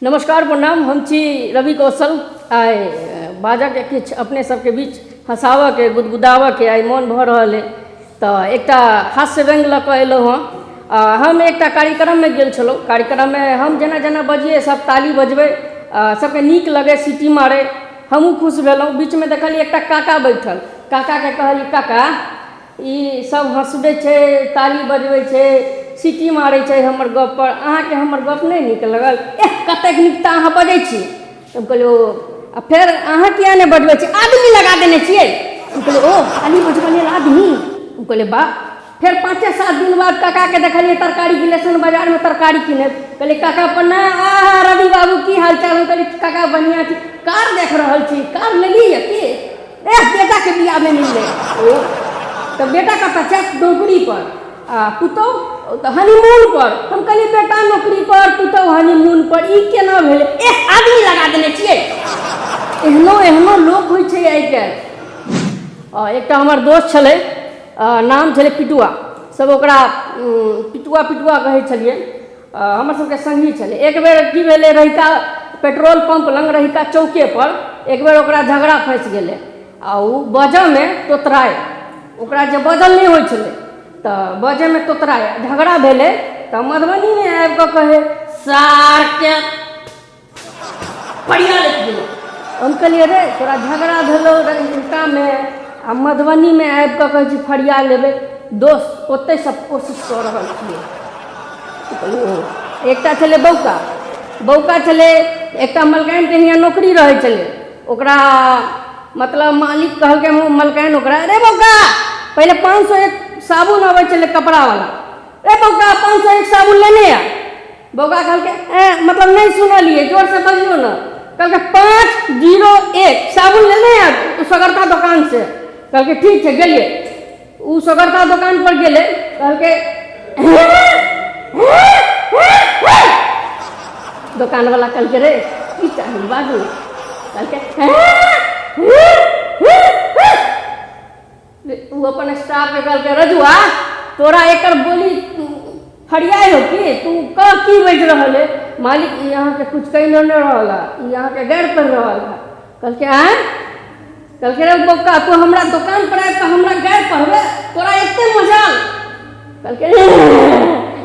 नमस्कार प्रणाम, हम छी रवि कौशल। आइ बाजऽके किछु अपने सबके बीच हँसाबऽके गुदगुदाबऽके आइ मोन भऽ रहल अइ, तऽ एकटा हास्य व्यङ्ग लऽ कऽ एलहुँ हँ। आ हम एकटा कार्यक्रममे गेल छलहुँ। कार्यक्रममे हम जेना जेना बजियै सब ताली बजबै, सबके नीक लगै, सीटी मारै, हमहूँ खुश भेलहुँ। बीचमे देखलियै एकटा काका बैठल। काकाके कहलियै, काका ई सब हँसबै छै, ताली बजबै छै, सीटी मारै छै हमर गपपर, अहाँके हमर गप नहि नीक लगल? एह, कतेक नीक तऽ अहाँ बजै छी। हम कहलियै ओ, आ फेर अहाँ किया नहि बजबै छी? आदमी लगा देने छियै। हम कहलियै ओ, ताली बजबै लेल आदमी? हम कहलियै वाह। फेर 5-7 दिन बाद काकाके देखलियै तरकारी गिलेशन बाजारमे तरकारी किनैत। कहलियै काका प्रणाम। आहा रवि बाबू, की हाल चाल? हम कहलियै काका बढ़िआँ छी। कार देख रहल छी, कार लेलियै की? एह, बेटाके बियाहमे मिललै। ओ तऽ बेटा कतऽ छै? नौकरी पर। आ पुतहु तऽ हनीमून पर। हम कहलियै बेटा नौकरी पर, पुतहु हनीमून पर, ई केना भेलै? एह, आदमी लगा देने छियै। एहनो एहनो लोक होइ छै आइ काल्हि। एकटा हमर दोस्त छलै, नाम छलै पिटुआ। सब ओकरा पिटुआ पिटुआ कहै छलियै। हमर सबके सङ्गी छलै। एक बेर की भेलै, रहिका पेट्रोल पम्प लग रहिका चौकेपर एक बेर ओकरा झगड़ा फँसि गेलै आ ओ बजऽमे तोतराय, ओकरा जे बजल नहि होइ छलै तऽ बजैमे तोतराय, झगड़ा भेलै तऽ मधुबनीमे आबि कऽ कहै सारके परिया लिख गेलै। हम कहलियै रे, तोरा झगड़ा भेलौ रहिकामे आ मधुबनीमे आबि कऽ कहै छी फरिया लेबै। दोस्त, ओतहिसँ कोशिश कऽ रहल छियै। एकटा छलै बौका, बौका छलै एकटा मलकानिके हियाँ नौकरी रहै छलै। ओकरा मतलब मालिक कहलकै मलकानि ओकरा, रे बौका, पहिले 501 साबुन अबै छलै कपड़ावला, रे बौका 501 साबुन लेने आ। बौका कहलकै एँ, मतलब नहि सुनलियै, जोरसँ बजियौ ने। कहलकै 501 साबुन लेने आ सगरता दोकानसँ। कहलकै ठीक छै, गेलियै। ओ सगरता दोकान पर गेलै, कहलकै दोकानवला कहलकै रे की चाही बाजू। कहलकै ओ अपन स्टाफके कहलकै रजुआ तोरा एकर बोली फरियाइ हो की? तू कह की बाजि रहल है? मालिक ई अहाँके किछु कहि नहि रहल है, ई अहाँके गैर पढ़ि रहल है। कहलकै आँय? कहलकै रे बौका, तू हमरा दोकान पर आबि कऽ हमरा गारि पढ़बे, तोरा एते मजाल? कहलकै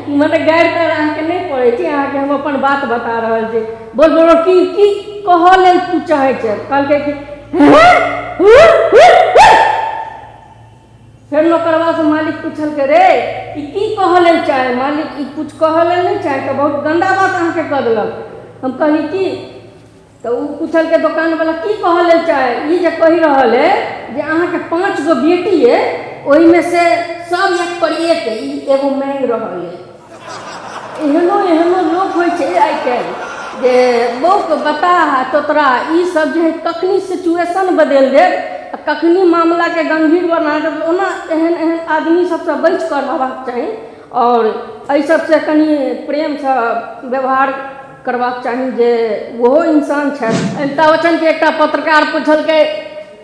मतलब गारि तर अहाँके नहि पढ़ै छी, अहाँके हम अपन बात बता रहल छी। बोल बोल, की की कहऽ लेल तू चाहै छै? कहलकै कि फेर नौकरबासँ मालिक पुछलकै रे ई की कहऽ लेल चाहे? मालिक ई किछु कहऽ लेल नहि चाहे, तऽ बहुत गन्दा बात अहाँके कऽ देलक। हम कहली की? तऽ ओ पुछलकै दोकानवला की कहऽ लेल चाहे? ई जे कहि रहल अइ जे अहाँके 5 गो बेटी अइ, ओहिमे से सब एक पर एक अइ, ई एगो माँगि रहल अइ। एहनो एहनो लोक होइ छै आइ काल्हि जे बौक बताह तोतरा ई सब जे हइ कखनी सिचुएशन बदलि देत आ कखनी मामलाके गम्भीर बना देत। ओना एहन एहन आदमी सबसँ बचि कऽ रहबाक चाही आओर एहि सबसँ कनि प्रेमसँ व्यवहार करबाक चाही जे ओहो इंसान छथि। अमिताभ बच्चनके एकटा पत्रकार पुछलकै,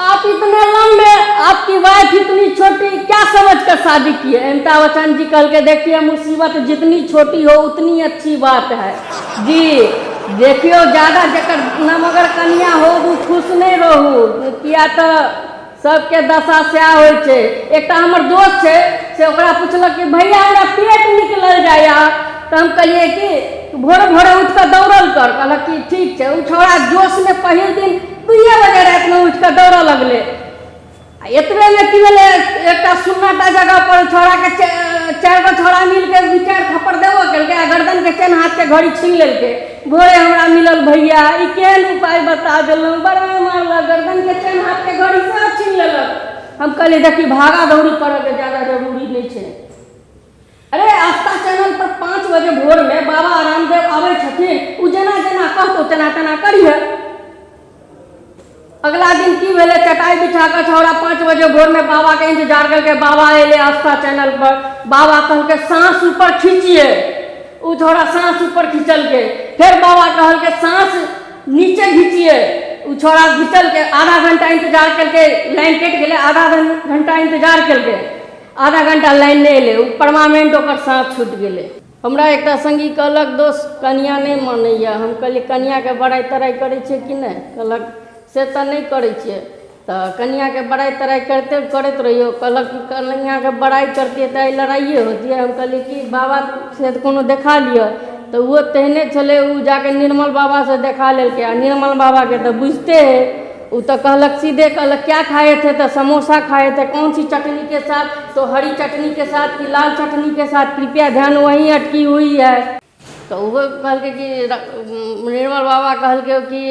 आप इतने लंबे, आपकी वाइफ इतनी छोटी, क्या समझ कर शादी किए? अमिताभ बच्चन जी कहलकै, देखिए मुसीबत जितनी छोटी हो उतनी अच्छी बात है। जी देखियौ, ज्यादा जकर नमगर कनिया हो ओ खुश नहि रहू, किया तऽ सबके दशा सएह होइ छै। एकटा हमर दोस्त छै, से ओकरा पुछलक कि भैया हमरा पेट निकलल जाइए। तऽ हम कहलियै कि भोरे भोरे उठि कऽ दौड़ल कर। कहलक कि ठीक छै। ओ छौड़ा जोशमे पहिल दिन 2 बजे रातिमे उठि कऽ दौड़ऽ लगलै आ एतबेमे की भेलै, एकटा सुन्नाटा जगह पर छौड़ाके 4 गो छौड़ा मिलके 2-4 थप्पड़ देबो केलकै आ गर्दनके चेन हाथके घड़ी छीन लेलकै। भोरे हमरा मिलल, भैया ई केहन उपाय बता देलहुँ, बड़ा मारलक, गर्दनके चेन हाथके घड़ी सब छीन लेलक। हम कहलियै देखी भागा दौड़ी करऽके ज्यादा जरूरी नहि छै। अरे आस्था चैनल पर 5 बजे भोरमे बाबा रामदेव आबै छथिन, ओ जेना जेना कहतौ तेना तेना करिहे। अगला दिन की भेलै, चटाइ बिछा कऽ छौड़ा 5 बजे भोरमे बाबाके इंतजार केलकै। बाबा एलै आस्था चैनल पर। बाबा कहलकै साँस ऊपर खींचिए, ओ छौड़ा साँस ऊपर खींचलकै। फेर बाबा कहलकै साँस नीचे घीचिए, ओ छौड़ा घिचलकै। आधा घंटा इंतजार केलकै, लाइन कटि गेलै। आधा घंटा इंतजार केलकै, आधा घंटा लाइन नहि एलै, ओ परमानेंट ओकर साँस छूटि गेलै। हमरा एकटा सङ्गी कहलक दोस्त कनिआँ नहि मानैए। हम कहलियै कनिआँके बड़ाइ तराइ करै छियै कि नहि? कहलक से तऽ नहि करै छियै। तऽ कनिआँके बड़ाइ तराइ करिते करैत रहियौ। कहलक कि कनिआँके बड़ाइ करतियै तऽ आइ लड़ाइए होतियै। हम कहलियै कि बाबासँ कोनो देखा लिअ। तऽ ओहो तेहने छलै, ओ जाके निर्मल बाबासँ देखा लेलकै। आ निर्मल बाबाके तऽ बुझिते हइ, ओ तऽ कहलक सीधे, कहलक क्या खाए थे? तऽ समोसा खाए थे। कौन सी चटनी के साथ? तो हरी चटनी के साथ कि लाल चटनी के साथ? कृपया ध्यान वहीं अटकी हुई है। तऽ ओहो कहलकै कि निर्मल बाबा कहलकै कि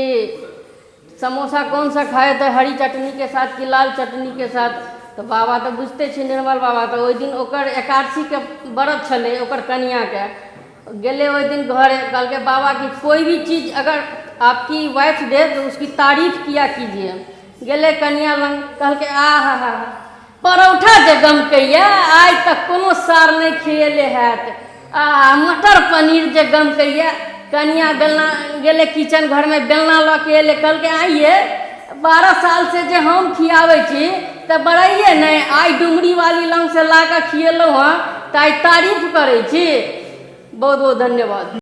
समोसा कौन सा खाए थे, हरी चटनी के साथ कि लाल चटनी के साथ? तऽ बाबा तऽ बुझिते छै निर्मल बाबा। तऽ ओहि दिन ओकर एकादशीके व्रत छलै ओकर कनिआँके। गेलै ओहि दिन घरे, कहलकै बाबा कि कोई भी चीज अगर आपकी वाइफ दे तो उसकी तारीफ किया कीजिए। गेलै कनिआँ लग, कहलकै आ हा हा परौठा जे गमकैए आइ तक कोनो सार नहि खिएले हैत, आ मटर पनीर जे गमकैए। कनिआँ बेलना गेलै किचन घरमे, बेलना लऽ के एलै, कहलकै आइये 12 सालसँ जे हम खियाबै छी तऽ बड़ाइए नहि, आइ डुमरी वाली लगसँ ला कऽ खिएलहुँ हँ तऽ आइ तारीफ करै छी। बहुत बहुत धन्यवाद।